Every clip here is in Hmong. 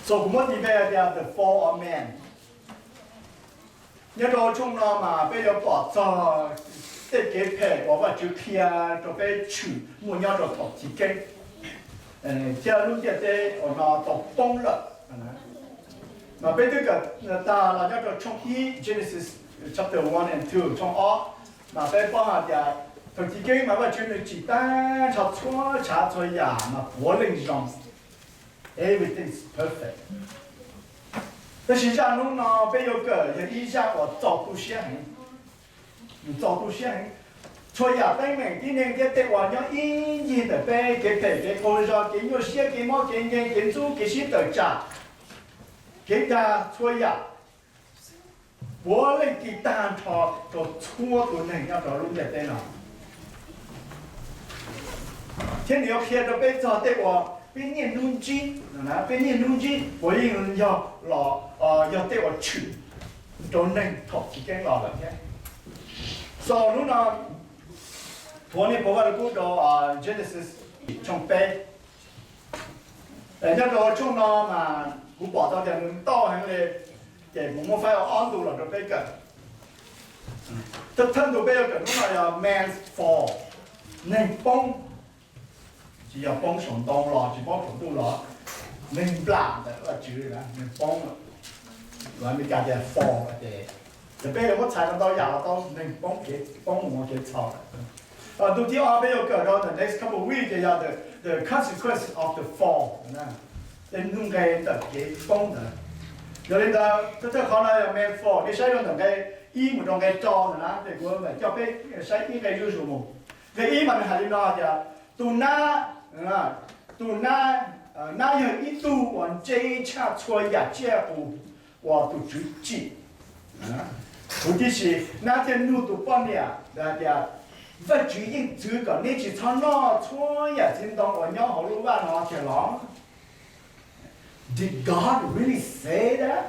So kuv muab npe hais tias the fall of man. Nyob rau tshooj no mas peb yuav pom txog tej kev phem uas Vajtswv qhia rau peb tshwm muaj nyob rau thaum chiv keeb thiab lub ntiaj teb uas no tau poob lawm. Mas peb twb kawm tag los nyob rau tshooj ib, Genesis chapter one and two, tshooj ob, mas peb paub hais tias thaum chiv keeb mas Vajtswv nws tsim tag nrho txhua tsav txhua yam mas puav leej zoo. Everything is perfect. Tab sis zaj hnub no peb yuav kawm yog ib zaj uas txaus tu siab heev. Nws txaus tu siab heev. Txhua yam teeb meem tib neeg thiab tej uas nyob ib ncig ntawm peb, kev phem kev qaug zog, kev nyuaj siab, kev mob kev nkeeg, kev ntxub, kev sib tawm tsam, kev dag, txhua yam puav leej tig tag nrho rau txhua tus neeg nyob rau lub ntiaj teb no. Thiab nws yuav qhia rau peb txog tej uas peb niaj hnub ntsib, peb niaj hnub ntsib uas yeej yog los yog tej uas tshwm rau neeg thaum chiv keeb los lawm thiab. So hnub no thuav nej pov Vaj Lug Kub rau Genesis tshooj peb. Nyob rau tshooj no mas kuv pom tau tias nws ntau heev li, ces kuv muab faib ua ob ntu los rau peb kawm. Thawj ntu peb yuav kawm hnub no yog man's fall, neeg poob. Tsis yog poob saum ntoo los tsis poob saum ntuj los, neeg nplam ntawm Vajtswv, neeg poob. Lus Amelikas tias fall ces, ces peb yuav muab txhais rau ntau yam los tau, neeg poob kev, poob mus ua kev txhaum. Ntu thib ob peb yuav kawm rau the next couple week ces yog the consequence of the fall, tej nuj nqe ntawm kev poob ntawd. Yog li ntawd thawj thawj qhov no yog man's fall, nej saib rau ntawm nqe ib mus rau nqe rau ntawm na, ces kuv mam coj peb saib ib nqe zuj zus mus. Nqe ib mas nws hais li no tias tus nab, tus nab, nab yog ib tug uas ntse tshaj txhua yam tsiaj qus uas tus Tswv tsim huv tib si. Nab thiaj nug tus poj niam hais tias, Vajtswv yeej txwv kom neb tsis txhob noj txhua yam txiv ntoo uas nyob hauv lub vaj no tiag los? Did God really say that?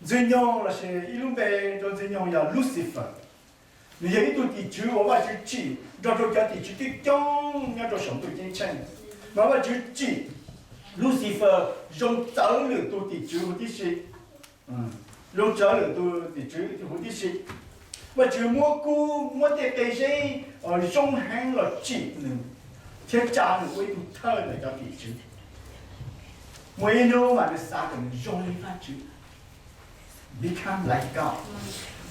Ntxwg Nyoog lossis ib lub npe rau Ntxwg Nyoog yog Lucifer. Nws yog ib tug tim tswv uas Vajtswv tsim nrog rau cov tim tswv coob coob nyob rau saum ntuj ceeb tsheej. Mas Vajtswv tsim Lucifer zoo txawv lwm tus tim tswv huv tib si. Zoo txawv lwm tus tim tswv huv tib si. Vajtswv muab kub, muab tej qe zeb zoo heev los tsim nws, thiab tsa nws ua ib tug thawj ntawm cov tim tswv. Muaj ib hnub mas nws xav kom nws zoo li Vajtswv, become like God.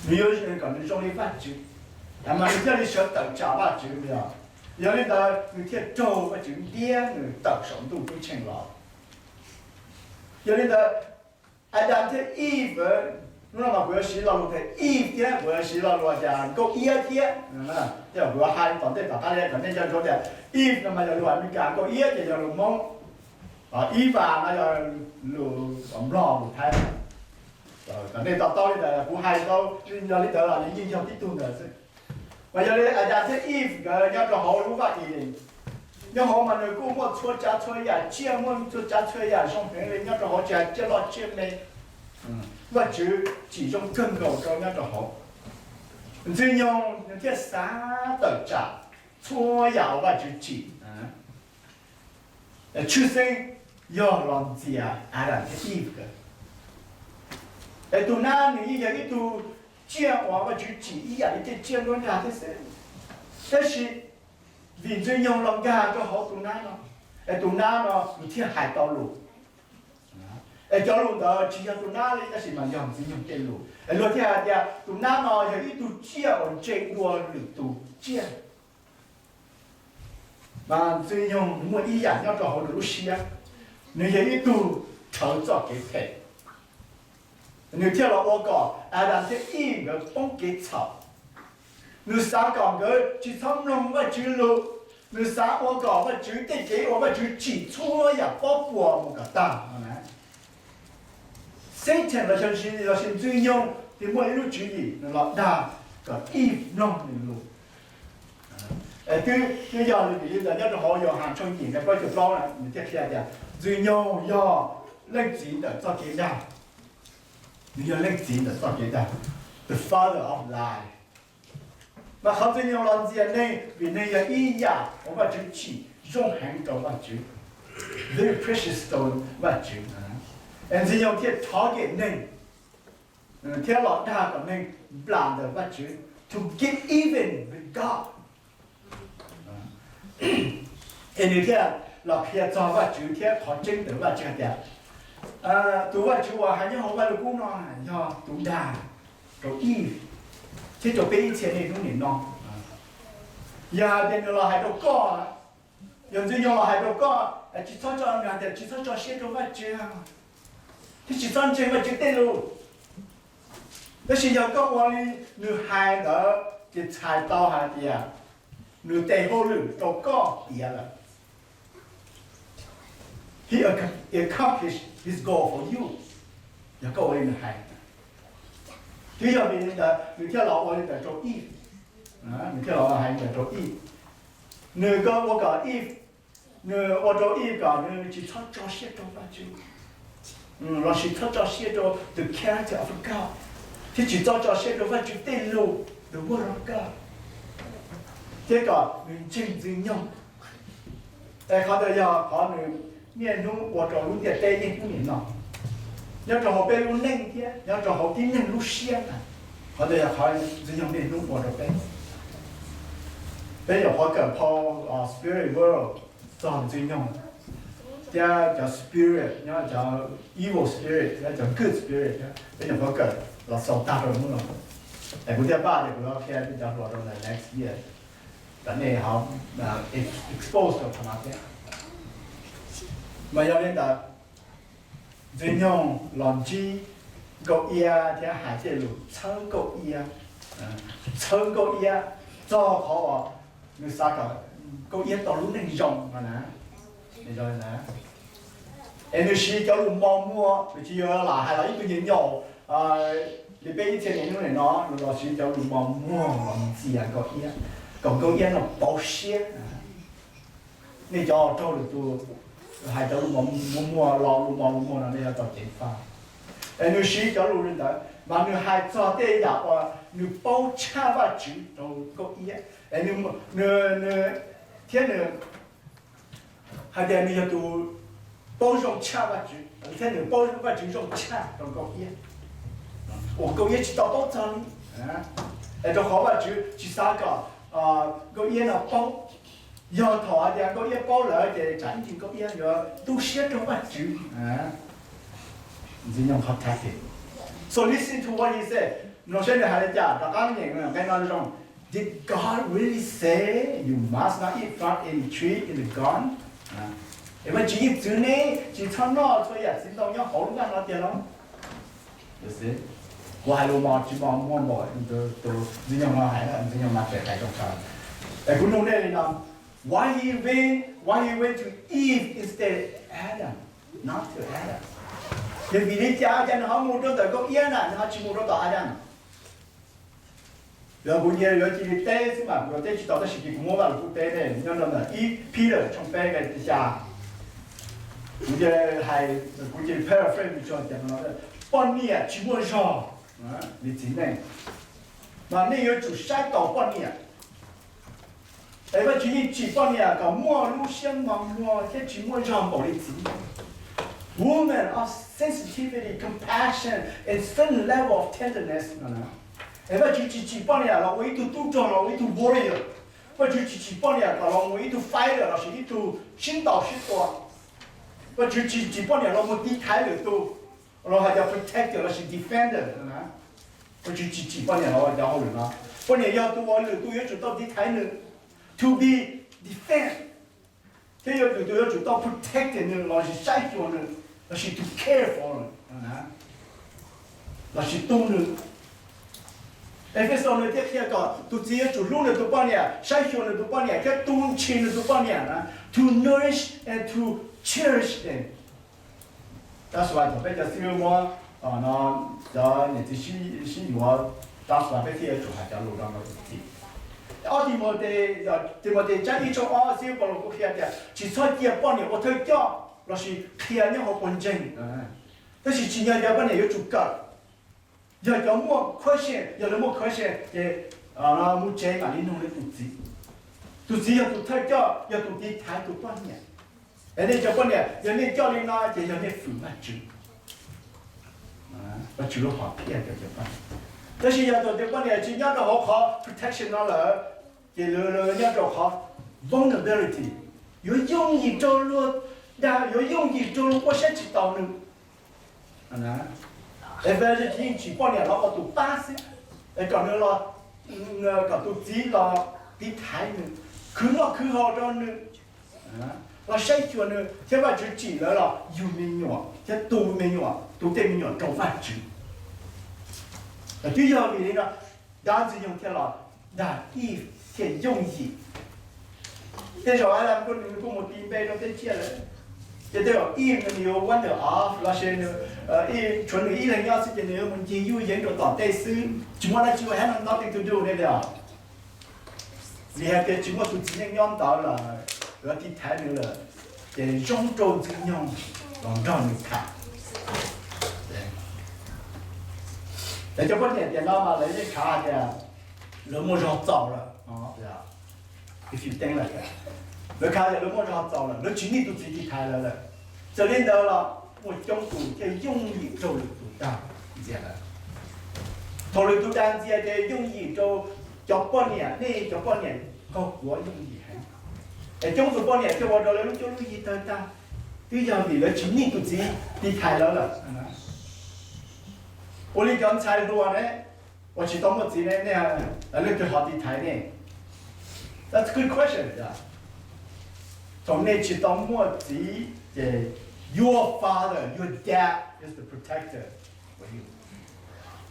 Nws yuav kom nws zoo li Vajtswv, mas nws thiaj li sawv tawm tsam Vajtswv os. Yog li ntawd nws thiaj raug Vajtswv ntiab nws tawm saum ntuj ceeb tsheej los. Yog li ntawd, Adas thiab Eve, hnub no mas kuv yuav siv lo lus tias Eve thiab kuv yuav siv lo lus tias nkauj iab thiab. Tej zaum kuv yuav hais tom ntej tom qab li kom nej nco ntsoov tias Eve no mas yog lus Amelikas, nkauj iab ces yog lus Hmoob, Eva no yog lus Nplog lus Thaib. Kom nej to taub li ntawd, kuv hais tau yog li ntawd los nws yeej yog tib tug ntawd xwb. Mas yog li Adas thiab Eve nkawd nyob rau hauv lub vaj Eden, nyob hauv mas nws kuj muaj txhua tsav txhua yam tsiaj, muaj txhua tsav txhua yam zoo heev li nyob rau hauv, tsis hais tsiaj loj tsiaj me. Vajtswv tsim zoo kawg nkaus rau nyob rau hauv. Ntxwg Nyoog nws thiaj xav tawm tsam txhua yam uas Vajtswv tsim. Tshwj xeeb yog los ntxias Adas thiab Eve nkawd. Es tus nab nws yeej yog ib tug tsiaj uas Vajtswv tsim ib yam li tej tsiaj nruab nrag thiab xwb. Tab sis vim Ntxwg Nyoog los nkag rau hauv tus nab no, es tus nab no nws thiaj hais tau lus. Es cov lus ntawd tsis yog tus nab li, tab sis mas yog Ntxwg Nyoog tej lus. Es luag thiaj hais tias tus nab no yog ib tug tsiaj uas ntse dua lwm tus tsiaj. Mas Ntxwg Nyoog nws muaj ib yam nyob rau hauv nws lub siab, nws yog ib tug rhawv txoj kev phem. Nws thiaj los ua kom Adas thiab Eve nkawd poob kev txhaum. Nws xav kom nkawd tsis txhob mloog Vajtswv lus. Nws xav ua kom Vajtswv tej kev uas Vajtswv tsim txhua yam pob puas mus kom tag no na. Satan los sis Ntxwg Nyoog thiaj muaj ib lub tswv yim nws los dag kom Eve mloog nws lus. Es twb, twb yog li vim li ntawd nyob rau hauv Yauhas tshooj yim nqe plaub caug plaub na nws thiaj qhia tias Ntxwg Nyoog yog leej txiv ntawm txoj kev dag. Nws yog leej txiv ntawm txoj kev dag, the father of lie. Mas qhov Ntxwg Nyoog los ntxias neeg vim neeg yog ib yam uas Vajtswv tsim zoo heev rau Vajtswv. very precious stone Vajtswv. Es Ntxwg Nyoog thiaj target neeg thiab los dag kom neeg nplam ntawm Vajtswv to get even with God. Es nws thiaj los qhia txog Vajtswv thiab qhov tseeb ntawm Vajtswv hais tias tus Vajtswv uas hais nyob hauv Vajluskub no yog tus dag rau Eve thiab rau peb ib txhia niaj hnub nim no. Yog hais tias nws los hais rau koj, yog Ntxwg Nyoog los hais rau koj, tsis txhob tso, nws hais tias tsis txhob tso siab rau Vajtswv thiab tsis txhob ntseeg Vajtswv tej lus. Tab sis yog koj ua li nws hais ntawd ces txhais tau hais tias nws tes hauj lwm rau koj tiav lawm. He accomplished his goal for you. Yog koj ua li nws hais, twb yog vim li ntawd nws thiaj los ua li ntawd rau Eve. Nws thiaj los hais li ntawd rau Eve. Nws ua kom Eve, nws ua rau Eve kom nws tsis txhob tso siab rau Vajtswv, lossis txhob tso siab rau the character of God, thiab tsis txhob tso siab rau Vajtswv tej lus, the word of God. Thiab kom nws ntseeg Ntxwg Nyoog. Es qhov ntawd yog qhov nws niaj hnub ua rau lub ntiaj teb niaj hnub nim no, nyob rau hauv peb lub neej thiab nyob rau hauv tib neeg lub siab na. Qhov ntawd yog qhov Ntxwg Nyoog niaj hnub ua rau peb. Peb nyuam qhuav kawm phau spirit world txog Ntxwg Nyoog, thiab cov spirit, nyob cov evil spirit thiab cov good spirit, peb nyuam qhuav kawm los xaus tag rau hnub no. Es kuv thiaj npaj tias kuv yuav qhia cov hluas rau ntawm next year, kom nej ho expose rau qhov no thiab. Mas yog li ntawd, Ntxwg Nyoog los ntsib Nkauj Iab thiab hais tej lus txhawb Nkauj Iab, txhawb Nkauj Iab txog qhov uas nws xav kom Nkauj Iab tau lub neej zoo no na. Es nws siv cov lus mos muag, nws tsis yog lam hais los ib tug nyaum nyaum li peb ib txhia niaj hnub nim no, nws los siv cov lus mos muag los ntxias Nkauj Iab, kom Nkauj Iab no pauv siab. Nej cov raug lwm tus hais cov lus mos muag, los lus mos lus muag no nej yuav tau ceev faj. Es nws siv cov lus li ntawd mas nws hais txog tej yam uas nws paub tshaj Vajtswv rau Nkauj Iab, thiab nws hais tias nws yog tus paub zoo tshaj Vajtswv thiab nws paub Vajtswv zoo tshaj rau Nkauj Iab, uas Nkauj Iab tsis tau paub txog li. Es rau qhov Vajtswv tsis xav kom Nkauj Iab no paub. Yog thaum hais tias Nkauj Iab paub lawm ces tsam ib ntsis Nkauj Iab yuav tu siab rau Vajtswv. Ntxwg Nyoog qhov tactic. So listen to what he said. Mloog saib nws hais li cas, rov qab nyeem nqe no zoo. Did God really say you must not eat from any tree in the garden? Es Vajtswv yeej txwv neb tsis txhob noj txhua yam txiv ntoo nyob hauv lub vaj no tiag los? Kuv hais lus mos tsis mos muag npaum tus Ntxwg Nyoog no hais, Ntxwg Nyoog mas pem hais zoo kawg. Es kuv nug nej li no, why he went, why he went to Eve instead of Adam, not to Adam? Yog vim li cas cas nws ho mus rau ntawm Nkauj Iab na, nws ho tsis mus rau tom Adam? Yog kuv cia yuav cia li teb xwb mas kuv yuav teb tsis tau, tab sis ces kuv muab Vajluskub teb ne, nyob rau ntawm ib Peter tshooj peb nqe xya, kuv cia li hais, kuv cia li paraphrase mus txog tias no, poj niam tsis muaj zog li txiv neej, mas nej yuav tsum saib taus poj niam. Es Vajtswv yeej tsim poj niam kom muaj lub siab mos muag thiab tsis muaj zog npaum li txiv. Women of sensitivity, compassion, and certain level of tenderness no. Es Vajtswv tsis tsim poj niam los ua ib tug tub rog, los ua ib tug warrior. Vajtswv tsis tsim poj niam kom los ua ib tug fighter lossis ib tug sib ntaus sib tua. Vajtswv tsis tsim poj niam los mus tiv thaiv lwm tus, los hais tias protector lossis defender. Vajtswv tsis tsim poj niam los ua cov hauj lwm no. Poj niam yog tus uas lwm tus yuav tsum tau tiv thaiv nws, to be defend, thiab yog lwm tus yuav tsum tau protect nws lossis saib xyuas nws, lossis to care for nws, lossis tu nws. Efexus nws thiaj qhia kom tus txiv yuav tsum hlub nws tus poj niam, saib xyuas nws tus poj niam thiab tu ntshis nws tus poj niam na, to nourish and to cherish them. Tab sis thaum peb cov xib hwb muab no, cov niam txiv sib yuav, tab sis peb thiaj yuav tsum hais cov lus no rau tus txiv. Ob Timautes, Timautes tsab ib tshooj ob, xib hwb Paulus kuj qhia tias tsis txhob cia poj niam ua thawj coj lossis qhia nyob hauv pawg ntseeg, tab sis tsim nyog cov poj niam yuav tsum kawm. Yog cov muaj question, yog lawv muaj question ces mus tsev mam li nug lawv tus txiv. Tus txiv yog tus thawj coj, yog tus tiv thaiv tus poj niam. Es nej cov poj niam, yog nej coj li no ces yog nej fwm Vajtswv, Vajtswv lub hom phiaj rau cov poj niam. Tab sis yog tus poj niam tsis nyob rau hauv qhov protection no lawm, ces nws nyob rau qhov vulnerability, yuav yooj yim rau luag dag, yuav yooj yim rau luag ua saib tsis taus nws. Es Vajtswv yeej tsim poj niam los ua tus pab xwb, es kom nws los, kom tus txiv los tiv thaiv nws, khwv noj khwv haus rau nws, los saib xyuas nws, thiab Vajtswv tsim lawv los yug me nyuam thiab tu me nyuam, tu tej me nyuam rau Vajtswv. Twb yog vim li no dab Ntxwg Nyoog thiaj los dag Eve thiaj yooj yim. Tej zaum Adam kuj mus tis npe rau tej tsiaj lawm, ces tej zaum Eve nws yuav wonder off los sis nws, tshuav nws ib leeg nyob xwb ces nws yuav mus ncig yuj yeeb rau tom tej xwb, tsis muaj dab tsi ua, has nothing to do ne os. Vim hais tias tsis muaj tus txiv neej nyob ntawd lawm, yuav tiv thaiv nws lawm, ces zoo rau Ntxwg Nyoog los nrog nws tham. Lawv cov poj niam tiam no mas lawv yeej khav hais tias lawv muaj zog txaus lawm. Lawv khav tias lawv muaj zog txaus lawm, lawv tsis nij tus txiv tiv thaiv lawv lawm. Txawm li ntawd los muaj coob tus thiaj yooj yim rau lwm tus dag ntxias lawm. Thaum lwm tus dag ntxias ces yooj yim rau cov poj niam, nej cov poj niam nkaug kuav yooj yim heev. Es coob tus poj niam thiaj ua rau lawv lub cuab lub yig tawg tag, twb yog vim lawv tsis nij tus txiv tiv thaiv lawv lawm. Ua li cov ntxhais hluas ne, uas tsis tau muaj txiv ne, nej leej twg ho tiv thaiv nej? That's a good question. Thaum nej tsis tau muaj txiv ces your father, your dad is the protector.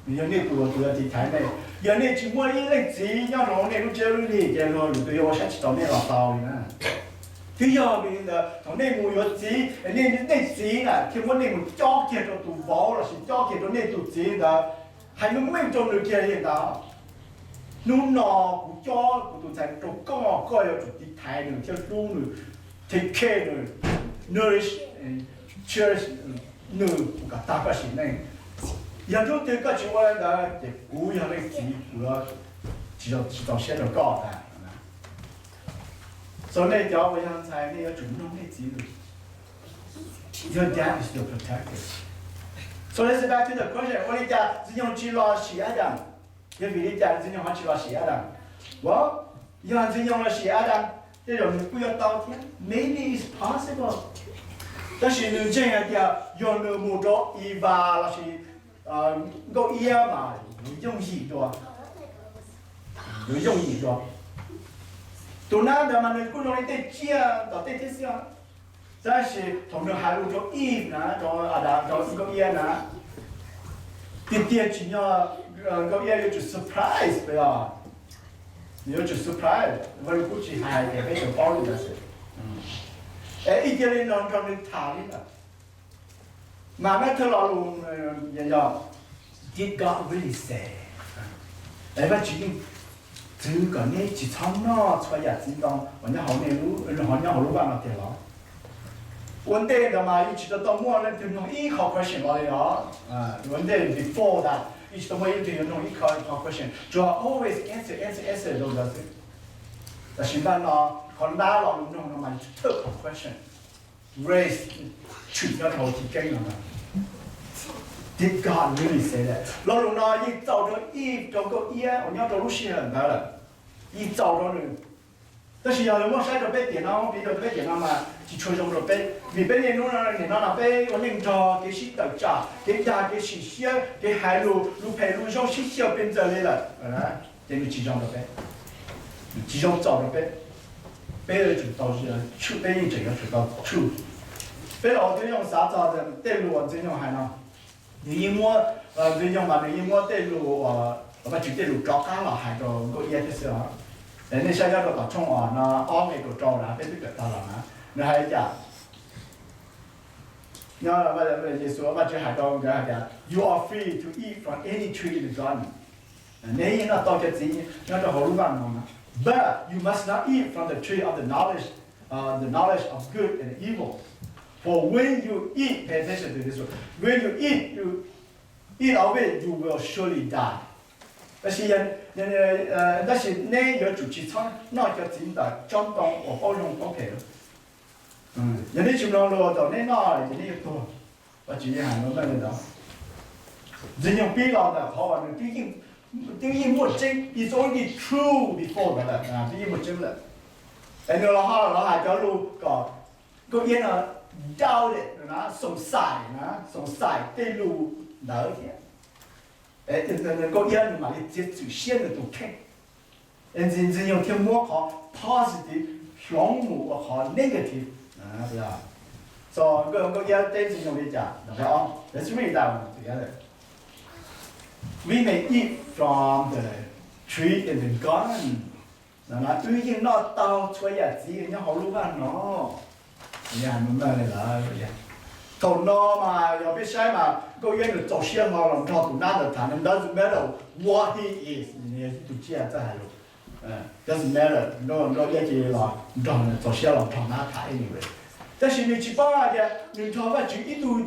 Nws yog nej tus, tus yuav tiv thaiv nej. Yog nej tsis muaj ib leej txiv nyob rau hauv nej lub tsev lub lig ces luag lwm tus yuav ua saib tsis taus nej los tau li na. Twb yog vim li ntawd thaum nej mus yuav txiv, nej, nej txiv na thiaj muab nej mus cob kiag rau tus vauv lossis cob kiag rau nej tus txiv ntawd, hais meej meej rau nws kiag li ntawd. Hnub no kuv cob kuv tus ntxhais rau koj, koj yuav tsum tiv thaiv nws thiab hlub nws, take care nws, nourish, cherish nws kom tag koj sim neej. Yog hnub twg koj tsis ua li ntawd ces kuv yog leej txiv kuv yuav tsis txaus siab rau koj ntag. So nej cov uas yog ntxhais nej yuav tsum mloog nej txiv lus. Your dad is your protector. So let's back to the question, ua li cas Ntxwg Nyoog tsis los sim Adam? Yog vim li cas Ntxwg Nyoog ho tsis los sim Adam? Well, yog Ntxwg Nyoog los sim Adam, tej zaum nws kuj yuav tau thiab, maybe it's possible. Tab sis nws ntseeg hais tias yog nws mus rau Eva lossis Nkauj Iab mas yuav yooj yim dua, yuav yooj yim dua. Tus nab ntawd mas nws kuj zoo li tej tsiaj tom tej thiab xwb. Tab sis thaum nws hais lus rau Eve na, rau Adam, rau Nkauj Iab na, tiag tiag tsis yog, Nkauj Iab yuav tsum surprise, nws yuav tsum surprise, Vajluskub tsis hais ces peb tsuas paub li ntawd xwb. Es ib cia li no nrog nws tham li ntawd. Mas nab thawj lo lus yog, did God really say? Es Vajtswv yeej txwv kom neb tsis txhob noj txhua yam txiv ntoo uas nyob hauv, nyob hauv lub vaj no tiag los? Ua ntej ntawd mas yeej tsis tau tau muaj leej twg nug ib qho question los li os. Ua ntej before that yeej tsis tau muaj ib leej twg yuav nug ib qho, qho question, tsuas always answer, answer, answer rau ntawd xwb. Tab sis npaj no qhov nab lo lus nug no mas thawj qhov question raise, tshwm nyob rau hauv chiv keeb no ntag. Did God really say that? Lo lus no yeej txaus rau Eve, rau Nkauj Iab uas nyob rau lub sij hawm ntawd lawm, yeej txaus rau nws. Tab sis yog lawv muab saib rau peb tiam no, piv rau peb tiam no mas tsis tshua zoo rau peb, vim peb niaj hnub no, nim no no peb ua neej nrog kev sib tawm tsam, kev dag, kev sim siab, kev hais lus, lus phem lus zoo sib xyaw pes ntxaws li lawm, ces nws tsis zoo rau peb. Nws tsis zoo txaus rau peb. Peb yuav tsum tau, peb yeej tseem yuav tsum tau tshuaj. Peb los ua tib zoo xav txog tej lus uas Ntxwg Nyoog hais no, nws yeej muab, Ntxwg Nyoog mas nws yeej muab tej lus, Vajtswv tej lus rov qab los hais rau Nkauj Iab thiab xwb os. Nej saib nyob rau tom tshooj no ob nqe kaum rau na, peb twb kawm tag los na, nws hais li cas? Nyob Yexus, Vajtswv hais rau nkawd hais tias, you are free to eat from any tree in the garden. Neb yeej noj tau cov txiv nyob rau hauv lub vaj no, but you must not eat from the tree of the knowledge, the knowledge of good and evil. For when you eat, pay attention to this one, when you eat, you eat of it, you will surely die. Tab sis, tab sis neb yuav tsum tsis txhob noj cov txiv ntawm tsob ntoo uas paub zoo paub phem. Yog nej tsis mloog lus thaum nej noj ces nej yuav tuag. Vajtswv yeej hais meej li ntawd. Ntxwg Nyoog pib los ntawm qhov uas nws twb yeej muaj tseeb, it's already true before ntawd lawm, twb yeej muaj tseeb lawm. Es nws los ho los hais cov lus kom Nkauj Iab no doubt it, xoom xais, xoom xais tej lus ntawd thiab. Nkauj Iab nws mam li txiav txim siab nws tus kheej. Es Ntxwg Nyoog thiaj muab qhov positive hloov mus ua qhov negative. So Nkauj Iab teb Ntxwg Nyoog li cas? Let's read that one together. We may eat from the tree in the garden. Wb yeej noj tau txhua yam txiv nyob hauv lub vaj no. Thaum no mas yog peb saib mas Nkauj Iab nws txaus siab hlo los nrog tus nab ntawd tham, nws doesn't matter what he is, tus tsiaj txawj hais lus. Doesn't matter, Nkauj Iab cia li los nrog, txaus siab los nrog nab tham anyway. Tab sis nws tsis paub hais tias nws nrog Vajtswv ib tug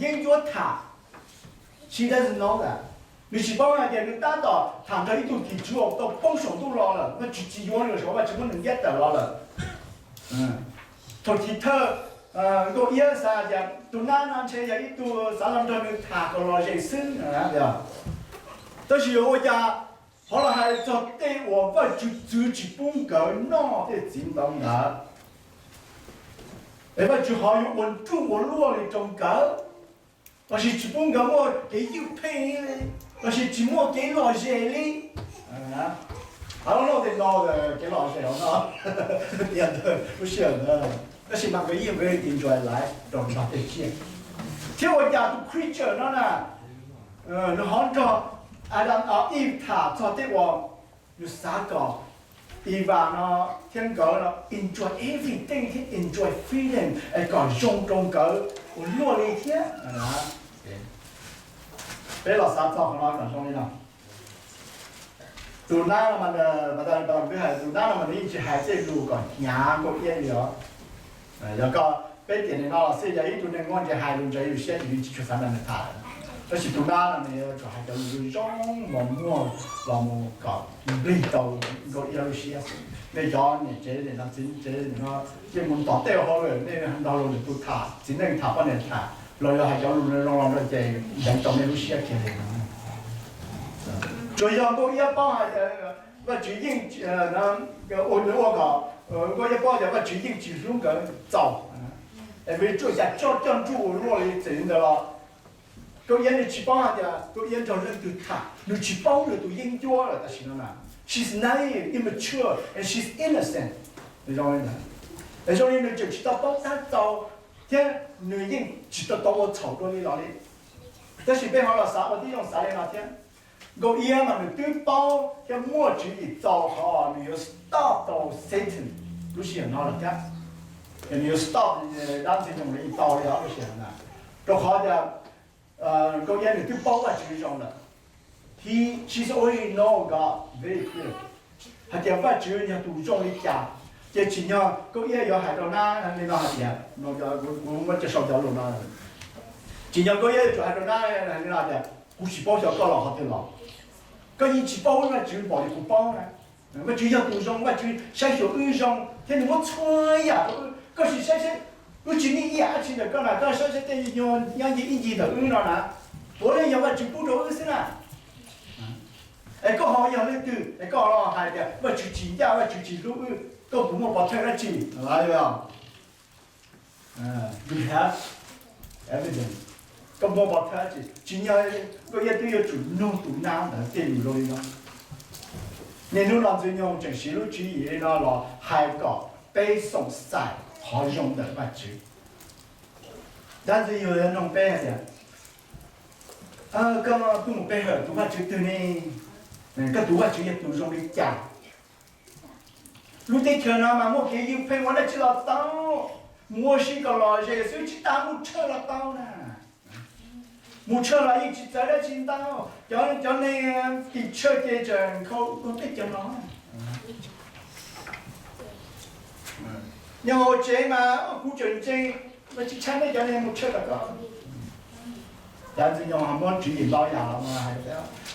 yeeb ncuab tham. She doesn't know that. Nws tsis paub hais tias nws tab tom tham nrog ib tug tim tswv uas tau poob saum ntuj los lawm, Vajtswv tsis yuav nws los, Vajtswv muab nws ntiab tawm los lawm. Thaum chiv thawj, Nkauj Iab xav tias tus nab no ntshe yog ib tug xav los nrog nws tham kom lom zem xwb. Tab sis yuav ua cas ho los hais txog tej uas Vajtswv txwv tsis pub nkawd noj tej txiv ntoo ntawd, es Vajtswv ho yuav ua nruj ua luaj li rau nkawd, lossis tsis pub nkawd muaj kev ywj pheej li, lossis tsis muaj kev lom zem li. Lub no kev lom zem no, tiam ntawd lub sij hawm ntawd, tab sis mas nkawd yeej very enjoy life rau nrog tej tsiaj. Thiab ua cas tus creature no na, nws ho nrog Adam, Eve tham txog tej uas nws xav kom Eva no thiab nkawd no enjoy everything thiab enjoy freedom es kom zoo rau nkawd ua luaj li thiab. Peb los xav txog qhov no kom zoo li no. Tus nab no mas, tus nab no mas nws yeej tsis hais tej lus kom hnyav Nkauj Iab li os. Yog koj, peb tiam neeg no los xij yog ib tug neeg muaj ntsis hais lus ntawd yus siab ces nws tsis tshua xav nrog nws tham. Tab sis tus nab no nws yuav tsum hais cov lus zoo mos muag los mus kom nplig tau Nkauj Iab lub siab. Nej cov niam tsev no, txiv tsev no, yeej mus tom tej hauj lwm, nej nrog luag lwm tus tham, txiv neej tham, poj niam tham, los yog hais cov lus zoo los no ces ntev tau nej lub siab kiag li. Tsuas yog Nkauj Iab paub hais tias Vajtswv yeej ua, nws ua kom Nkauj Iab paub tias Vajtswv yeej tsis hlub nkawd txaus. Es vim tsuas cas coj coj nruj ua luaj li txawm li ntawd los Nkauj Iab nws tsis paub hais tias Nkauj Iab nrog leej twg tham, nws tsis paub nws tus yeeb ncuab lawm tam sim no na. She's naive, immature and she's innocent. Zoo li ntawd, zoo li nws tseem tsis tau paub tab txaus thiab nws yeej tsis tau tau ua txhaum dua li los li. Tab sis peb ho los xav ua tib zoo xav li no thiab. Nkauj Iab mas nws twb paub thiab muaj tswv yim txaus qhov nws yuav stop tau Satan lub sij hawm no lawm thiab. Nws yuav stop dab Ntxwg Nyoog li tau li lub sij hawm na. Rau qhov tias Nkauj Iab nws twb paub Vajtswv zoo lawm. He, she's already know God very clear. Hais tias Vajtswv yog tus zoo li cas, ces tsim nyog Nkauj Iab yuav hais rau nab li no hais tias, kuv muab coj sau cov lus no, tsim nyog Nkauj Iab yuav tsum hais rau nab li no tias, kuv tsis paub xyov koj los qhov twg los. Koj yeej tsis paub, Vajtswv pom li kuv paub na. Vajtswv yog tus zoo, Vajtswv saib xyuas wb zoo thiab nws muab txhua yam rau wb. Koj sim saib saib, wb tsis muaj ib yam dab tsi ntawm koj na, koj saib saib tej nyuag nyob ncig ib ncig ntawm wb no na, puav leej yog Vajtswv pub rau wb xwb na. Es koj ho yog leej twg es koj los hais tias Vajtswv tsis ncaj, Vajtswv tsis hlub wb, koj puas muaj pov thawj dab tsi? You have evidence. Koj muaj pov thawj dab tsi? Tsim nyog Nkauj Iab twb yuav tsum nug tus nab ntawd tej lus zoo li no. Niaj hnub no Ntxwg Nyoog tseem siv lub tswv yim li no los hais kom peb xoom xaim qhov zoo ntawm Vajtswv. Dab Ntxwg Nyoog yuav nug peb hais tias, koj tuaj mus pe hawm tus Vajtswv twg ne? Koj tus Vajtswv yog tus zoo li cas? Lub teb chaws no mas muaj kev ywj pheej ua dab tsi los tau, mus ua si kom lom zem xwb, tsis tas mus tshawj los tau na. Mus tshawj los yeej tsis txawv dab tsi ntau, cov, cov neeg tim tshawj ces tseem nkhaus ua teb chaws no. Nyob hauv tsev mas kuv tseem ntseeg, tsis ntshai nej cov neeg mus tshawj tom koj. Cas Ntxwg Nyoog ho muab tswv yim ntau yam los hais,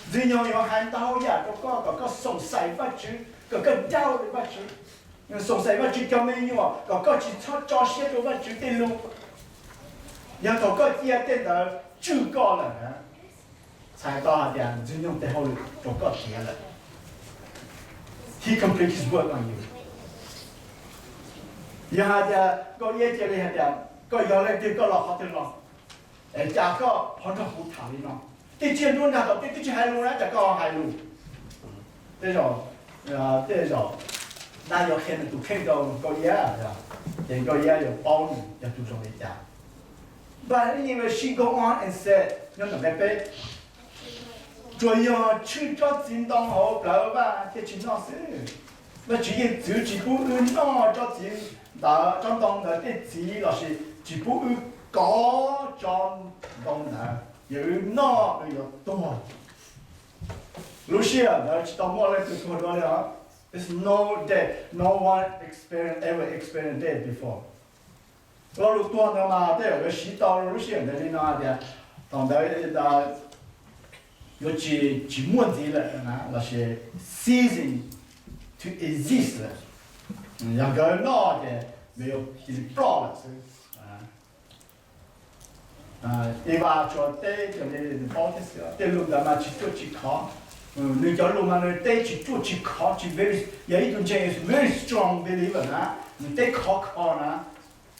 Ntxwg Nyoog yuav hais ntau yam rau koj kom koj xoom xaim Vajtswv, kom koj doubt Vajtswv. Xoom xaiv Vajtswv cov me nyuam kom koj tsis txhob tso siab rau Vajtswv tej lus. Yog thaum koj cia tej ntawd tswj koj lawm na, txhais tau hais tias Ntxwg Nyoog tej hauj lwm rau koj tiav lawm. He complete his work on you. Yog hais tias Nkauj Iab cia li hais tias koj yog leej twg, koj los qhov twg los, es cas koj ho nrog kuv tham li no? Tej tsiaj nruab nrag tom tej twb tsis hais lus na, cas koj hais lus? Tej zaum, tej zaum dab yuav qhia nws tus kheej rau Nkauj Iab, ces Nkauj Iab yuav paub nws yog tus zoo li cas. But anyway, she go on and said, nyob ntawm nqe peb, tsuas yog tshwj tsob txiv ntoo hauv plawv vaj thiaj tsis noj xwb. Vajtswv yeej txwv tsis pub wb noj tsob txiv ntawd, tsob ntoo ntawd tej txiv, lossis tsis pub wb kov tsob ntoo ntawd, yog wb noj wb yuav tuag. Lub sij hawm ntawd tsis tau muaj leej twg tuag dua li os. There's no death, no one experience, ever experienced death before. Lo lus tuag ntawd mas tej zaum yuav siv tau lub sij hawm ntawd li no tias thaum ntawd yuav tsis, tsis muaj ntxiv lawm na, lossis ceasing to exist lawm. Yog nkawd noj ces nws yuav cia li ploj lawm xwb. Eva tsuas teb raws li nws paub thiab xwb, tej lus ntawd mas tsis ruaj tsis khov. Nws cov lus mas nws teb tsis ruaj tsis khov, tsis very, yog ib tug ntseeg very strong believer na, nws teb khov kho na,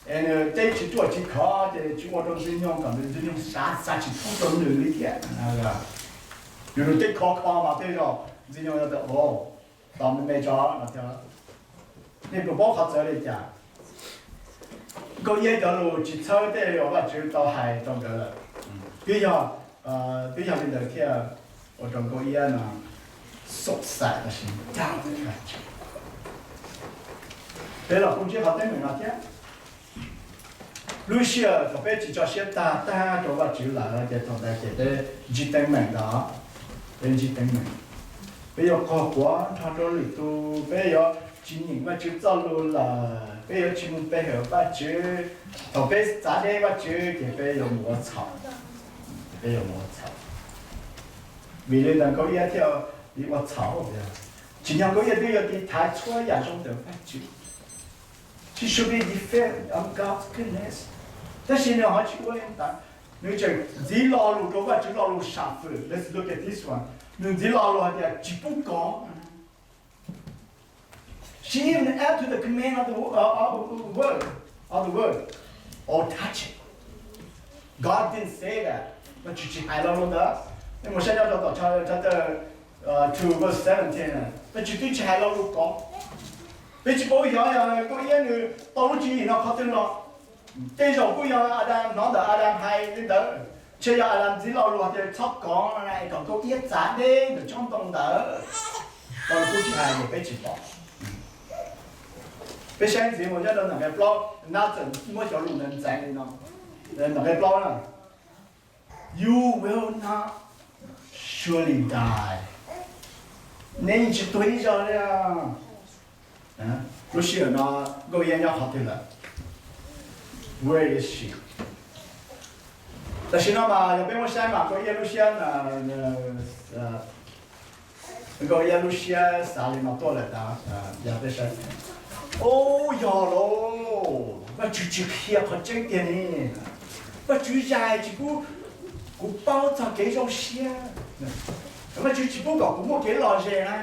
es nws teb tsis ruaj tsis khov ces tsis ua rau Ntxwg Nyoog kom Ntxwg Nyoog xav, xav tsis thoob rau nws li thiab. Yog nws teb khov kho mas tej zaum Ntxwg Nyoog yuav tias, o, tos me me tso no thiab. Nej puas paub qhov txawv li cas? Nkauj Iab cov lus tsis txhawb tej uas Vajtswv tau hais rau nkawd lawm. Twb yog, twb yog li ntawd thiaj ua rau Nkauj Iab no xoom xaiv los sis ncaj. Peb los kuj ntsib qhov teeb meem no thiab. Lub sij hawm thaum peb tsis tso siab tag tag rau Vajtswv lawm ces thaum ntawd ces peb ntsib teeb meem ntag. Peb ntsib teeb meem, peb yuav qaug quav nrog rau lwm tus, peb yuav tsis nyeem Vajtswv txoj lus lawm, peb yuav tsis mus pe hawm Vajtswv. Thaum peb txav deb Vajtswv ces peb yuav mus ua txhaum. Peb yuav mus ua txhaum. Vim li ntawd Nkauj Iab thiaj li ua txhaum. Tsim nyog Nkauj Iab twb yuav tiv thaiv txhua yam zoo ntawm Vajtswv. She should be defending of God's goodness. Tab sis nws ho tsis ua li ntawd. Nws tseem ntxiv lo lus rau Vajtswv lo lus sam fwm. Let's look at this one. Nws ntxiv lo lus hais tias tsis pub kov. She even add to the command of the wo- uh, of the word, of the word, or touch it. God didn't say that. Vajtswv tsis hais lo lus ntawd. Nej mus saib nyob rau tom chapter two verse seventeen, Vajtswv twb tsis hais lo lus kov. Peb tsis paub xyov yog Nkauj Iab nws tau lub tswv yim no qhov twg los. Tej zaum kuj yog Adas, hnov ntawm Adas hais li ntawd, ntshe yog Adas ntxiv lo lus tias txhob kov no es kom Nkauj Iab txav deb ntawm tsob ntoo ntawd. Los kuj tsis hais ces peb tsis pom. Peb saib ntxiv mus nyob rau ntawm nqe plaub, Nab txawm muab cov lus ntawd ntxeev li no. Ntawm nqe plaub na, You will not surely die. Neb yeej tsis tuag ib zaug li. Lub sij hawm no Nkauj Iab nyob qhov twg lawm? Where is she? Tam sim no mas yog peb muab saib mas Nkauj Iab lub siab, Nkauj Iab lub siab xav li no tuaj lawm ntag. Yog peb saib, o, yog lauj, Vajtswv tsis qhia qhov tseeb tiag ne. Vajtswv zais tsis pub kuv paub txog kev zoo siab. Vajtswv tsis pub kom kuv muaj kev lom zem na.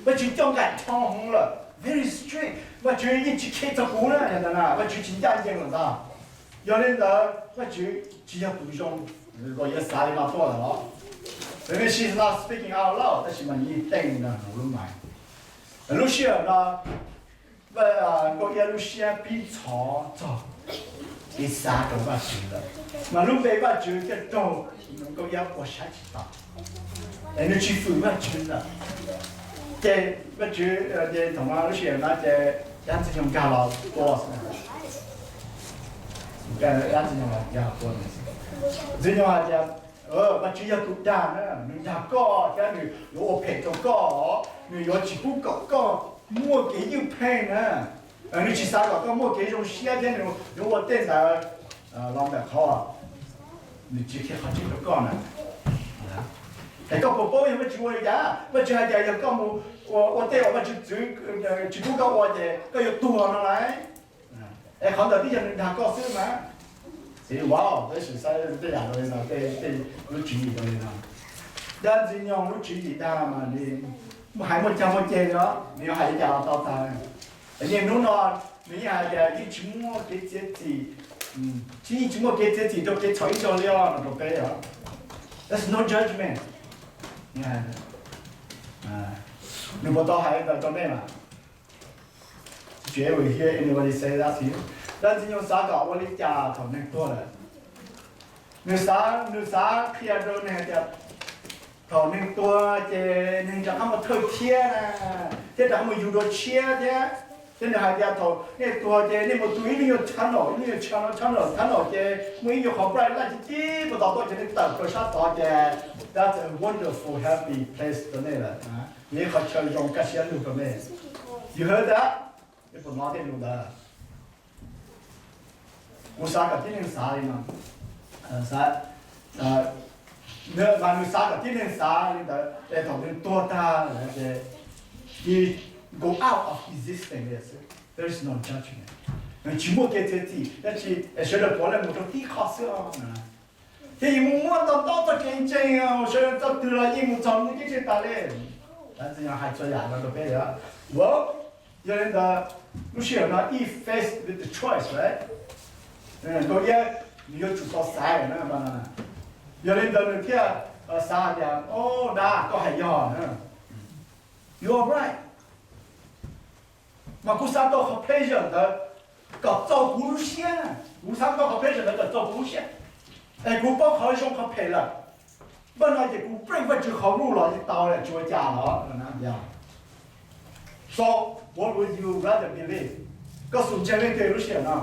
Vajtswv coj nqaim dhau hwv lawm, very strict. Vajtswv yeej tsis khe txog kuv na, yog ntawd na Vajtswv tsis ncaj ncees lawm ntag. Yog li ntawd Vajtswv tsis yog tus zoo, Nkauj Iab xav li no tuaj lawm los. Maybe she's not speaking out loud, tab sis mas nws yeej teej li no hauv lub mais. Lub sij hawm no Nkauj Iab lub siab pib ntxhov txog kev xav rau Vajtswv lawm, mas lub npe Vajtswv thiaj raug Nkauj Iab ua saib tsis taus, es nws tsis fwm Vajtswv lawm. Ces Vajtswv, ces thaum no lub sij hawm no ces dab Ntxwg Nyoog nkag los tua, dab Ntxwg Nyoog nkag los tua. Ntxwg Nyoog hais tias, Vajtswv yog tus dag na, nws dag koj thiab nws yuav ua phem rau koj, nws yuav tsis pub kom koj muaj kev ywj pheej na. Nws tsis xav kom koj muaj kev zoo siab thiab nws yuav ua tej ntawd los ntawm qhov nws tsis qhia qhov tseeb rau koj na. Es koj puas paub yog Vajtswv ua li cas? Vajtswv hais tias yog koj mus ua, ua tej uas Vajtswv txwv, tsis pub koj ua ces koj yuav tuag no lauj. Es qhov ntawd twb yog nws dag koj xwb mas. Xij, wow, peb sim saib tej yam li no, tej lub tswv yim li no. Dab Ntxwg Nyoog lub tswv yim dag mas nws hais muaj cag muaj ceg li os, nws yuav hais li cas los tau tag. Niaj hnub no nws yeej hais tias yeej tsis muaj kev txiav txim, tsis yeej tsis muaj kev txiav txim rau kev txhaum ib zaug li os no rau peb os. There's no judgment. Nws puas tau hais li ntawd rau nej mas? Did you ever hear anybody say that to you? Dab Ntxwg Nyoog xav kom ua li cas thaum neeg tuag lawm? Nws xav, nws xav qhia rau neeg tias thaum neeg tuag ces neeg rov qab mus thawj thiab na, thiab rov qab mus yug dua tshiab thiab. Thiab nws hais tias thaum nej tuag ces nej mus tu ib lub nyuag channel, ib lub nyuag channel, channel, channel ces muaj ib nyuag qhov bright light cib cib puag tod tuaj ces nej tawm plaws sab tod ces that's a wonderful happy place rau nej lawm. Nws ib qhov chaw zoo kaj siab lug rau nej. You heard that? Nej puas hnov tej lus ntawd? Kuv xav kom tib neeg xav li no. Xav, mas nws xav kom tib neeg xav li ntawd es thaum nws tuag tag lawm ces he go out of existence li xwb. There is no judgment. Nws tsis muaj kev txiav txim dab tsi, sawv daws puav leej mus rau tib qho xwb os. Thiab yeej mus muaj ntau ntau txoj kev ntseeg, sawv daws txoj twg los yeej mus txog mus tib tsis tas li. Ntxwg Nyoog hais txhua yam no rau peb li. Well, yog li ntawd, lub sij hawm no Eve faced with the choice, right? Nkauj Iab nws yuav tsum tau xav na. Yog li ntawd nws thiaj xav hais tias, oh, dab, koj hais yog na. You are right. Mas kuv xav tau qhov pleasure ntawd kom txaus kuv lub siab, kuv xav tau qhov pleasure ntawd kom txaus kuv lub siab, es kuv paub qhov zoo qhov phem lawm. Npaj no ces kuv break Vajtswv qhov rules los yeej tau lawm, tsis ua cas los. So what would you rather believe? Koj xum ntseeg leej twg lub sij hawm no?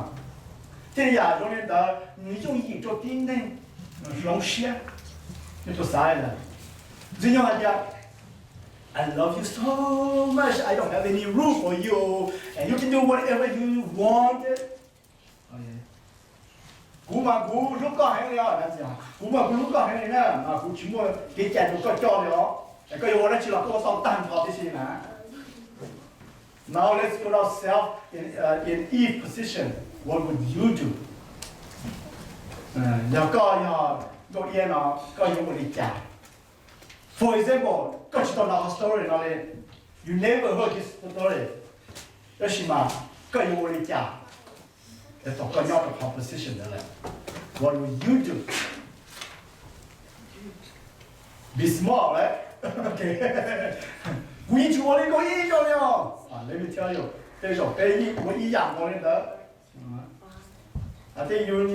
Thiaj yam zoo li ntawd nws yooj yim rau tib neeg hloov siab. Nej puas xav li ntawd? Ntxwg Nyoog hais tias, I love you so much, I don't have any rule for you, and you can do whatever you want. Kuv mas kuv hlub koj heev li os, kuv mas kuv hlub koj heev li na, mas kuv tsis muaj kev cai rau koj coj li os. Es koj yuav ua dab tsi los koj ua tau tag nrho tib si na. Now let's put ourselves in, uh, in Eve position. What would you do? Yog koj yog Nkauj Iab no, koj yuav ua li cas? For example, koj tsis tau hnov qhov story no li, you never heard this story. Tab sis mas koj yuav ua li cas thaum koj nyob rau qhov position ntawd lawm? What will you do? Be smart, right? Kuv yeej tsis ua li Nkauj Iab ib zaug li os. Let me tell you, tej zaum peb yeej ua ib yam nkaus li ntawd. Tej yus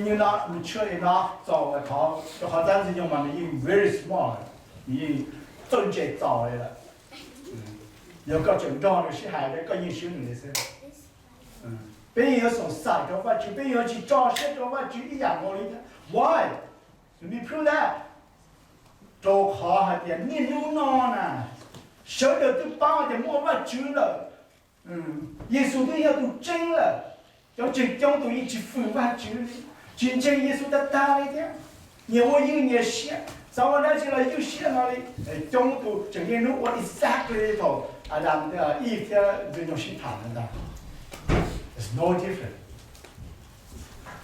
mature enough txaus lawm, rau qhov Dab Ntxwg Nyoog mas nws yeej very smart, nws yeej txawj ntse txaus li lawm. Yog koj tseem nrog nws sib hais, koj yeej swb nws li xwb. Peb yeej yuav xoom xaim rau Vajtswv, peb yeej yuav tsis tso siab rau Vajtswv ib yam nkaus li thiab. Why? Let me prove that. Rau qhov hais tias niaj hnub no na, sawv daws twb paub tias muaj Vajtswv lawm. Yexus twb yog tus tseeb lawm. Cov ntseeg coob tus yeej tsis fwm Vajtswv li, tsis ntseeg Yexus tag tag li thiab. Nyias ua ywj nyias siab, xav ua dab tsi los ywj siab no li. Coob tus tseem niaj hnub ua exactly li thaum Adam, Eve thiab Ntxwg Nyoog sib tham ntawd ntag. It's no different.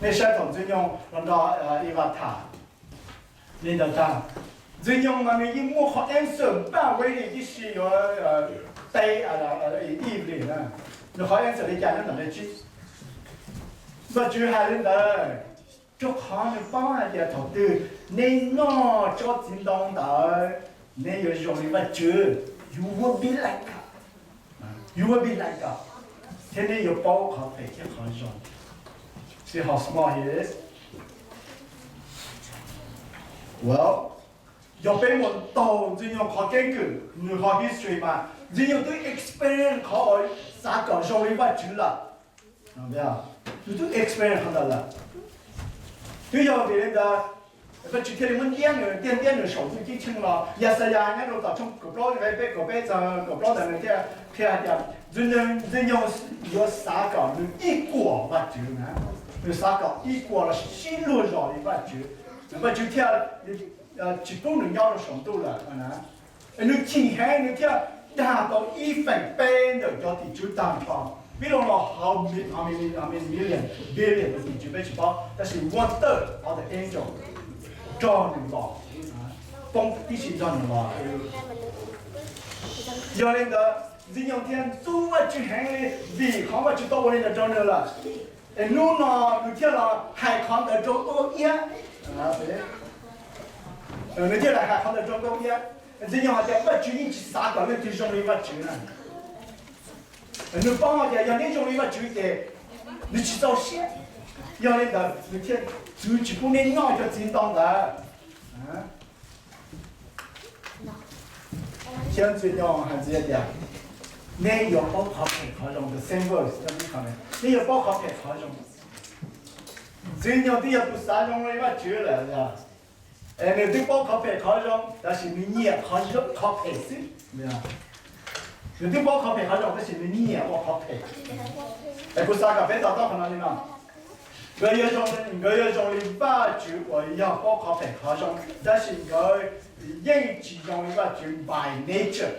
Nej saib thaum Ntxwg Nyoog los nrog Eva tham li ntawd tag, Ntxwg Nyoog mas nws yeej muaj qhov answer npaj ready tib si yuav teb Eve li na. Nws qhov answer li cas nyob ntawm nqe tsib? Vajtswv hais li ntawd, rau qhov nws paub hais tias thaum twg neb noj tsob txiv ntoo ntawd, neb yuav zoo li Vajtswv. You will be like God. You will be like God. Thiab neb yuav paub qhov phem thiab qhov zoo. See how smart he is? Well, yog peb mus taug Ntxwg Nyoog qhov keeb kwm, nws qhov history mas Ntxwg Nyoog twb experience qhov uas xav kom zoo li Vajtswv lawm. Nws twb experience qhov ntawd lawm. Twb yog vim li ntawd Vajtswv thiaj li muab ntiab nws, thiaj ntiab nws saum ntuj ceeb tsheej los. Yaxayas nyob rau tom tshooj kaum plaub nqe peb, kaum peb txog kaum plaub ntawd nws thiaj qhia hais tias Ntxwg Nyoog yuav xav kom nws equal Vajtswv na, nws xav kom equal los sib luag zos li Vajtswv, Vajtswv thiaj li tsis pub nws nyob rau saum ntuj lawm na. Nws chim heev nws thiaj dag tau ib feem peb ntawm cov tim tswv tag nrho. Vij Loos los hauv million, billion tus tim tswv peb tsis paub, tab sis one third of the angel nrog nws los, poob tib si nrog nws los. Yog li ntawd Ntxwg Nyoog thiaj ntxub Vajtswv heev li vim qhov Vajtswv tau ua li ntawd rau nws lawm. Es hnub no nws thiaj los hais qhov ntawd rau Nkauj Iab. Nws thiaj los hais qhov ntawd rau Nkauj Iab. Ntxwg Nyoog hais tias Vajtswv yeej tsis xav kom leej twg zoo li Vajtswv na. Nws paub hais tias yog neb zoo li Vajtswv ces nws tsis txaus siab. Yog li ntawd nws thiaj txwv tsis pub neb noj cov txiv ntoo ntawd. Thiab Ntxwg Nyoog hais ntxiv tias neb yuav paub qhov phem qhov zoo, the same verse, neb yuav paub qhov phem qhov zoo. Ntxwg Nyoog twb yog tus xav zoo li Vajtswv lawm, es nws twb paub qhov phem qhov zoo tab sis nws nyiam qhov phem xwb. Nws twb paub qhov phem qhov zoo tab sis nws nyiam ua qhov phem. Es kuv xav kom peb to taub qhov no li no. Nkawd yuav zoo, nkawd yuav zoo li Vajtswv uas yog paub qhov phem qhov zoo, tab sis nkawd yeej tsis zoo li Vajtswv by nature.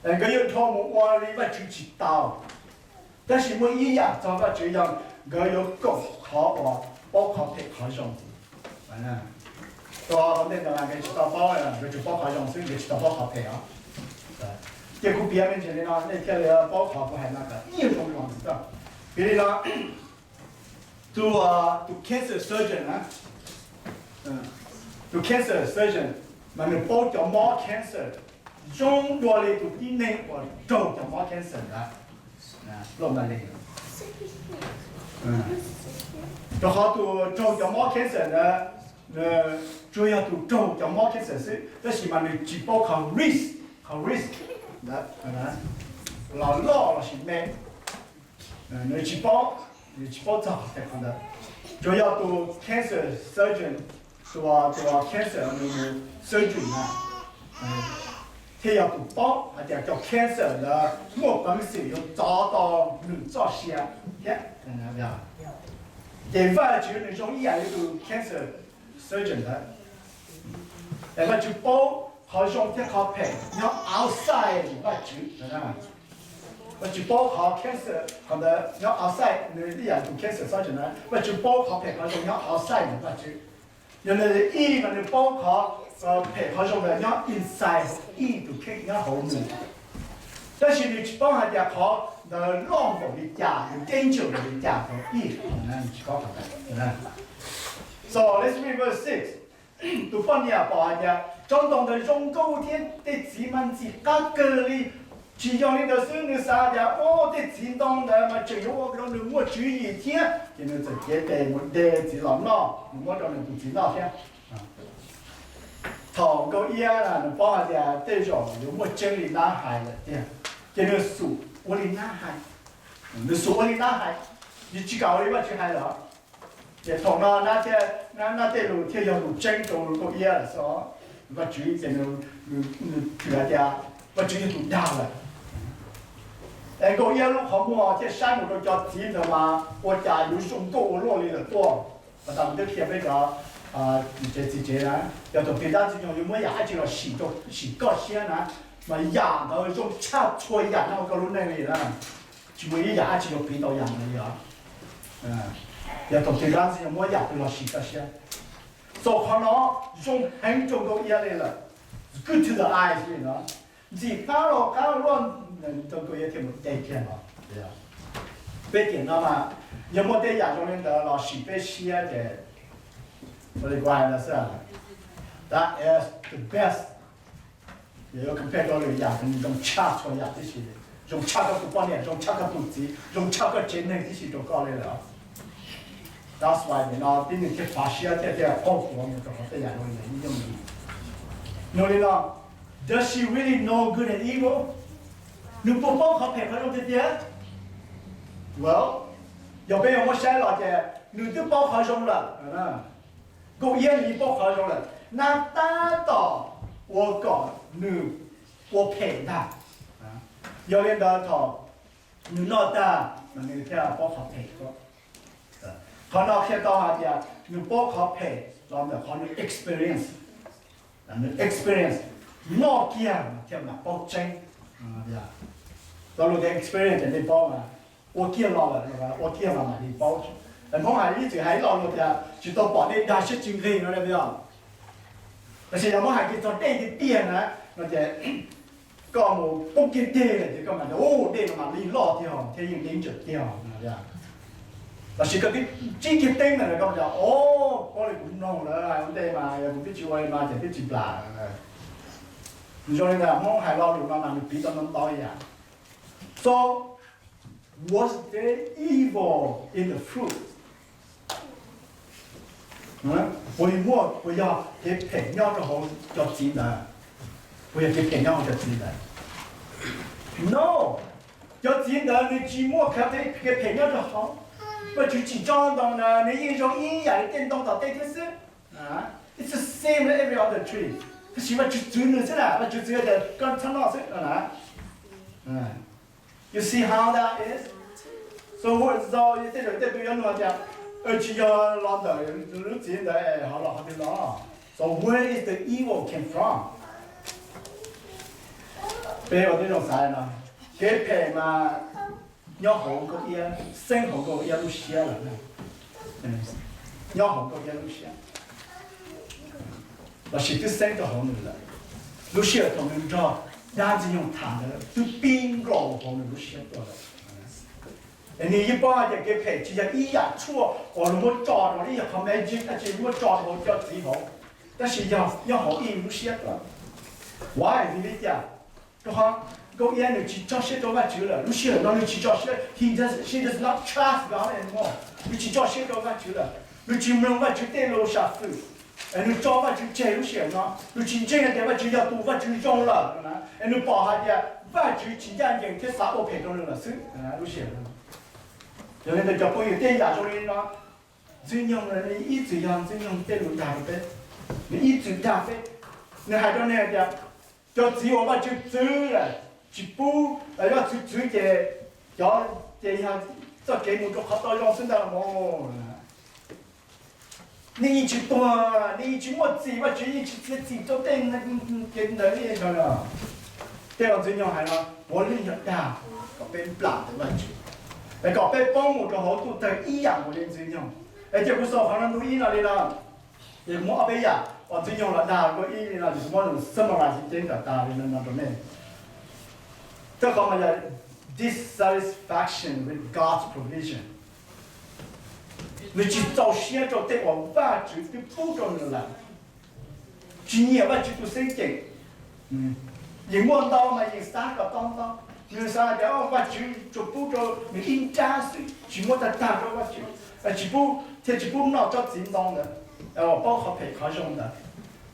Nkawd yuav dhau mus ua li Vajtswv tsis tau. Tab sis muaj ib yam txog Vajtswv yog nkawd yuav koom qhov uas paub qhov phem qhov zoo. Ua ntej ntawd nkawd tsis tau paub, nkawd tsuas paub qhov zoo xwb, nkawd tsis tau paub qhov phem os. Ces kuv piav me ntsis li no nej thiaj li paub qhov kuv hais no kom ib nyuag zoo li no. Piav li no, tus, tus cancer surgeon na, tus cancer surgeon mas nws paub cov mob cancer zoo dua li tus tib neeg uas raug cov mob cancer ntawd. Rau qhov tus raug cov mob cancer ntawd tsuas yog tus raug cov mob cancer xwb, tab sis mas nws tsis paub qhov risk, qhov risk ntawd los loj lossis me. Nws tsis paub, nws tsis paub txog qhov ntawd. Tsuas yog tus cancer surgeon, tus, tus cancer nws mus surgery na, thiaj yog tus paub hais tias cov cancer ntawd muaj peev xwm yuav txov tau nws txoj sia thiab. Ces Vajtswv nws zoo ib yam li tus cancer surgeon ntawd. Es Vajtswv paub qhov zoo thiab qhov phem nyob outside Vajtswv. Vajtswv paub qhov cancer qhov ntawd nyob outside, nws ib yam tus cancer surgeon ntawd, Vajtswv paub qhov phem qhov zoo nyob outside ntawm Vajtswv. Yog li ib mas nws paub qhov phem qhov zoo ntawd nyob inside ib tus kheej nyob hauv nws. Tab sis nws tsis paub hais tias qhov ntawd loj npaum li cas, nws danger npaum li cas rau ib, nws tsis paub qhov ntawd. So let's read verse six. Tus poj niam pom hais tias tsob ntoo ntawd zoo nkauj thiab tej txiv mas ntxim qab kawg li. Tsis yog li ntawd xwb, nws xav tias o tej txiv ntoo ntawd mas tseem yuav ua rau nws muaj tswv yim thiab, ces nws txawm cev tes mus de txiv los noj, mus muab rau nws tus txiv noj thiab. Thaum Nkauj Iab nws paub hais tias tej zaum yuav muaj tseeb li nab hais lawm tiag, ces nws xub ua li nab hais. Nws xub ua li nab hais, nws tsis kam ua li Vajtswv hais lawm. Ces thaum no nab tej lus thiaj yog lus tseeb rau Nkauj Iab lawm xwb. Vajtswv ces nws hais tias Vajtswv yog tus dag lawm. Es Nkauj Iab lub qhov muag thiaj saib mus rau cov txiv ntawd mas ua cas yuav zoo nkauj ua luaj li lawm tuaj. Pas tas kuv twb qhia peb cov txiv tsev na, yog thaum twg dab ntxwg nyoog yuav muab yam dab tsi los sim koj siab na, mas yam ntawd zoo tshaj txhua yam nyob hauv koj lub neej li na. Tsis muaj ib yam dab tsi yuav piv tau yam ntawd li os. Yog thaum twg dab ntxwg nyoog muab yam twg los sim koj siab. Txog qhov no zoo heev rau Nkauj Iab li lawm. Good to the eyes li no. Ntxim qab los qab luaj, Nkauj Iab thiaj mus de kiag no. Peb tiam no mas yog muaj tej yam zoo li ntawd los sim peb siab ces ua li kuv hais ntawd xwb, that is the best. Yuav compare rau lwm yam, nws zoo tshaj txhua yam tib si, zoo tshaj koj tus poj niam, zoo tshaj koj tus txiv, zoo tshaj koj tsev neeg tib si rau koj li lawm. That's why nim no tib neeg thiaj pov siab thiaj thiaj qaug tuav mus rau qhov tej yam zoo li ntawd yeej yooj yim. Nug li no, does she really know good and evil? Nws puas paub qhov phem qhov zoo tiag tiag? Well, yog peb yuav muab saib los ces nws twb paub qhov zoo lawm. Nkauj Iab nws yeej paub qhov zoo lawm, nab tab tom ua kom nws ua phem ntag. Yog li ntawd thaum nws noj tag mas nws thiaj paub qhov phem. Qhov no qhia tau hais tias nws paub qhov phem los ntawm qhov nws experience, nws experience noj kiag thiaj mam paub tseeb. Lo lus tias experience ces nej paub mas, ua kiag los lawm, ua kiag los mam li paub. Hmoob hais ib txwm hais ib lo lus tias tsis tau pom dej dag siab tsis nqig no, tab sis yog muab hais kiag txog dej tiag tiag na, no ces koj mus poob kiag dej lawm ces koj mam tias, u, dej no mam li loj tiag thiab yeej deb ntsawm tiag. Tab sis koj twb tsib kiag teeb ntawm koj tias, o, paub li kuv mloog lawm, ua ntej mas yog kuv twb tsis ua li no ces twb tsis plam. Zoo li ntawd Hmoob hais lo lus no mas nws piv tau ntau ntau yam. So, was there evil in the fruit? Puas muaj, puas yog kev phem nyob rau hauv cov txiv ntawd? Puas yog kev phem nyob hauv cov txiv ntawd? No, cov txiv ntawd nws tsis muaj kev phem nyob rau hauv. Vajtswv tsis tso ntoo na, nws yeej zoo ib yam li tej ntoo tom tej thiab xwb. It's the same like every other tree. Tab sis Vajtswv txwv nws xwb na, Vajtswv txwv tias koj txhob noj xwb no na. You see how that is? So, so tej zaum tej tus yuav nug tias, tsis yog los ntawm lub txiv ntawd ho los qhov twg los? So where is the evil came from? Peb ua tib zoo xav no, kev phem mas nyob hauv Nkauj Iab, xeeb hauv Nkauj Iab lub siab lawm. Nyob hauv Nkauj Iab lub siab, lossis twb xeeb rau hauv nws lawm. Lub sij hawm thaum nws nrog dab Ntxwg Nyoog tham ntawd twb pib nkaus hauv nws lub siab tuaj lawm. Es nws yeej paub hais tias kev phem tsis yog ib yam tshuaj uas luag muab tso rau, ib yam qhov magic dab tsi muab tso rau hauv cov txiv hauv, tab sis yog nyob hauv ib lub siab tuaj. Why? Vim li cas? Rau qhov Nkauj Iab nws tsis tso siab rau Vajtswv lawm, lub sij hawm no nws tsis tso siab, he does, she does not trust God anymore. Nws tsis tso siab rau Vajtswv lawm, nws tsis mloog Vajtswv tej lus sam fwm, es nws tso Vajtswv tseg lub sij hawm no, nws tsis ntseeg hais tias Vajtswv yog tus Vajtswv zoo lawm na, es nws pom hais tias Vajtswv tsis ncaj ncees thiab xav ua phem rau nws lawm xwb lub sij hawm no. Yog li ntawd cov phooj ywg, tej yam zoo li no, Ntxwg Nyoog nws ib txwm yog Ntxwg Nyoog tej lus dag rau peb, nws ib txwm dag peb. Nws hais rau nej hais tias cov txiv uas Vajtswv txwv lawm tsis pub, Vajtswv txwv ces cov ces yog txoj kev mus rau qhov tau zoo xwb ntag mas. Nej yeej tsis tuag, nej yeej tsis muaj txim, Vajtswv yeej tsis txiav txim rau tej kev ntawd li. Tej uas Ntxwg Nyoog hais no puav leej yog dag kom peb nplam ntawm Vajtswv, es kom peb poob mus rau hauv ntuj tawg ib yam nkaus li Ntxwg Nyoog. Es cia kuv xaus qhov no ntu ib no li no, es kuv muab ob peb yam uas Ntxwg Nyoog los dag rau ib li no ces kuv muab summarize ceeb kom tas li no rau nej. Thawj qhov mas yog dissatisfaction with God's provision. Nws tsis txaus siab rau tej uas Vajtswv twb pub rau nws lawm, tsis nyiam Vajtswv tus xeeb ceem. Yeej muaj ntau mas yeej xav kom tau ntau. Nws xav tias Vajtswv tsuas pub rau nws ib nrab xwb, tsis muab tag tag rau Vajtswv, tsis pub thiab tsis pub noj tsob txiv ntoo ntawd, paub qhov phem qhov zoo ntawd.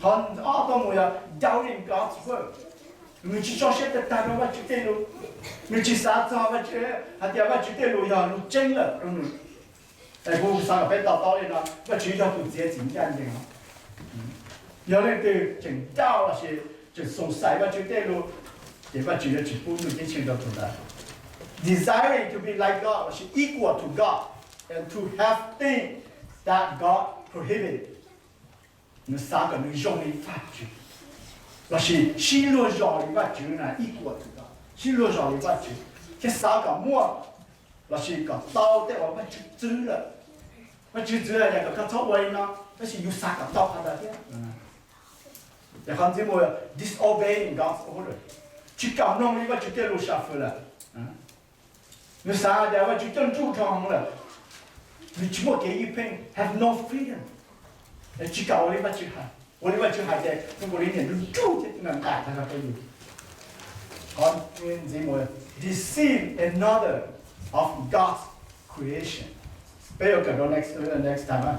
Qhov ob tuaj mus yog doubting God's word. Nws tsis tso siab tag tag rau Vajtswv tej lus. Nws tsis xav txog Vajtswv hais tias Vajtswv tej lus yog lus tseeb lawm rau nws. Es kuv xav kom peb to taub li no, Vajtswv yog tus txiav txim ncaj ncees. Yog leej twg tseem doubt lossis tseem xoom xaiv Vajtswv tej lus, ces Vajtswv yuav tsis pub ntuj ceeb tsheej rau tus ntawd. Desiring to be like God lossis equal to God and to have things that God prohibit. Nws xav kom nws zoo li Vajtswv, lossis sib luag zos li Vajtswv na, equal to God, sib luag zos li Vajtswv, thiab xav kom muaj lossis kom tau tej uas Vajtswv txwv lawm. Vajtswv txwv hais tias kom koj txhob ua li no, tab sis yus xav kom tau qhov ntawd thiab. Ces qhov ntxiv mus disobeying God's order, tsis kam mloog li Vajtswv tej lus sam fwm lawm. Nws xav tias Vajtswv coj nruj dhau heev lawm, nws tsis muaj kev ywj pheej, have no freedom, tsis kam ua li Vajtswv hais, ua li Vajtswv hais ces zoo nkaus li niam nruj nruj thiab nqaim nqaim tag nrho rau yus. Qhov ntxiv mus deceive another of God's creation. Peb yuav kawm rau next, next time,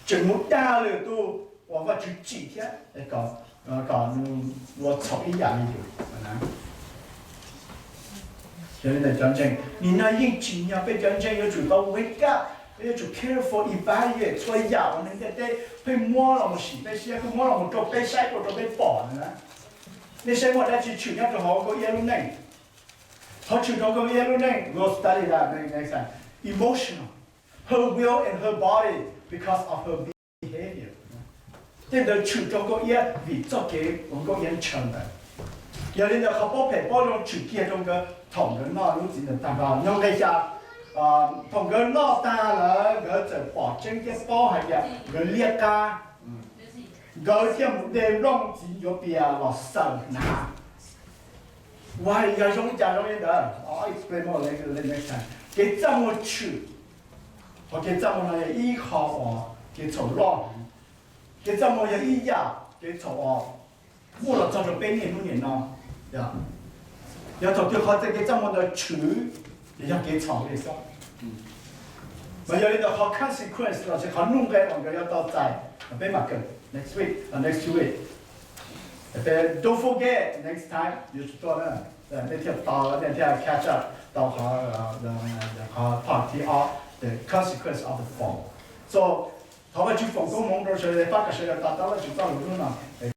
tseem mus dag lwm tus uas Vajtswv tsim thiab kom nws ua txhaum ib yam li yus. Yog li ntawd cov ntseeg, nim no yeej tsim nyog peb cov ntseeg yuav tsum tau wake up, peb yuav tsum careful, evaluate txhua yam uas neeg ntiaj teb pheej muab los mus sim peb siab, pheej muab los mus rau peb saib, rau rau peb pom na. Nej saib muaj dab tsi tshwm nyob rau hauv Nkauj Iab lub neej? Qhov tshwm rau Nkauj Iab lub neej, we'll study that next time. Emotional. her will and her body because of her behavior. Tej ntawd tshwm rau Nkauj Iab vim txoj kev uas Nkauj Iab ntshaw ntawd. Yog li ntawd qhov paub phem paub zoo tshwm kiag rau nkawd thaum nkawd noj lub txiv ntawd tag nrho. Nyob nqe xya, thaum nkawd noj tag lawm nkawd txawm pom tseeb thiab paub hais tias nkawd liab qab, nkawd thiaj mus de nplooj txiv ncuav pias los xaws hnav. Uas yog zoo li cas zoo li ntawd, I'll explain more later, next time. Kev txaj muag tshwm, qhov kev txaj muag no yog ib qho uas kev txhaum loj. Kev txaj muag yog ib yam kev txhaum uas muaj los txog rau peb niaj hnub niam no. Yog thaum twg qhov txoj kev txaj muag ntawd tshwm, ces yog kev txhaum li xwb. Mas yog li ntawd qhov consequence los sis qhov nuj nqes uas nkawd yuav tau txais, peb mam kawm next week, next two week. Peb don't forget next time yuav tsum tuaj na, nej thiaj tau, nej thiaj catch up tau qhov, qhov part thib ob, the consequence of the fall. So thov Vajtswv foom koob hmoov rau sawv daws, pab kom sawv daws to taub Vajtswv txoj lus hnub no.